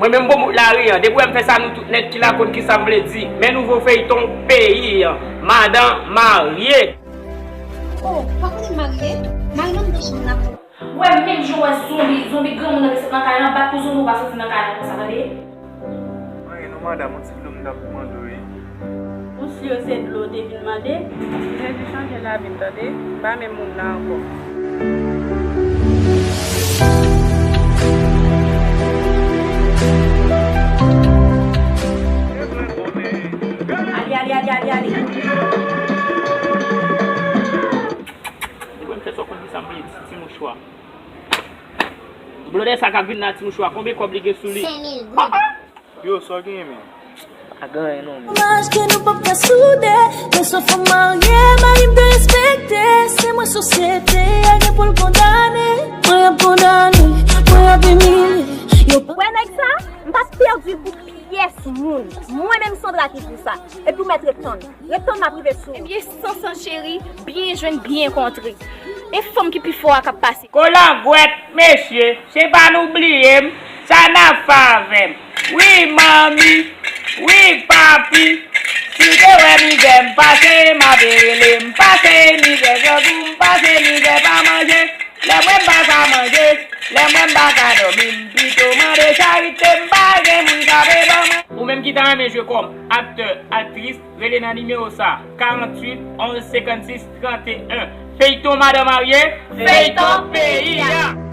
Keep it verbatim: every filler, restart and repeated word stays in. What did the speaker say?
Mwen menm bon bout lari an, depi w wè m fè sa nou tout nèt ki la konn kisa m vle di. Men nouvo feyton peyi an, Madan Marye. Oh, pa konnen marye? Marye nan mitan chanm la pou. Ou wè menm jan w wè zonbi, zonbi granmoun nan te sot nan kay lan, bat pou zonbi ou pa soti nan kay lan konsa, tande? Anyen non madam, yon ti dlo m t ap mande w wi. Ou si yo se dlo w te vin mande? Jezi chanje lavi m tande, m pa menm moun nan ankò. Ale, ale, ale, ale, ale. Depi w wè m fè sa w konn kisa m vle di, ti mouchwa. Blòdè sa k ap vin la, ti mouchwa, konbyen kòb li gen sou li? Senk mil goud. Yo, sa w genyen menm? Pa gen anyen non. Domaj ke nou p ap ka soude. Mwen se yon fanm marye, mari m te respekte. Se mwen sosyete a gen pou l kondane. Mwen ap kondane, mwen ap imilye. Yo pa Wè nèg sa, m pa t pèdi l pou pyès moun. Mwen menm Sandra ki di w sa. Epi w mèt ret tann. Ret tann m ap rive sou ou. Ebyen Sansan cheri, byen jwenn, byen kontre. E fanm ki pi fò a k ap pase. Kolangwèt, mesye, se pa nou bliye m, sa n ap fè avè m? Wi manmi, wi papi, si w te wè mizè m pase, m ap rele, m pase mizè grangou, m pase mizè pa manje, lè m wè m pa ka manje, lè m wè m pa ka dòmi, m pito mande charite, m pa gen moun k ap ban mwen. Ou menm ki ta renmen jwe kòm aktè, aktris, rele nan nimewo sa, karanntuit onz senkannsis tranteyen. Feyton Madan Marye, feyton peyi a.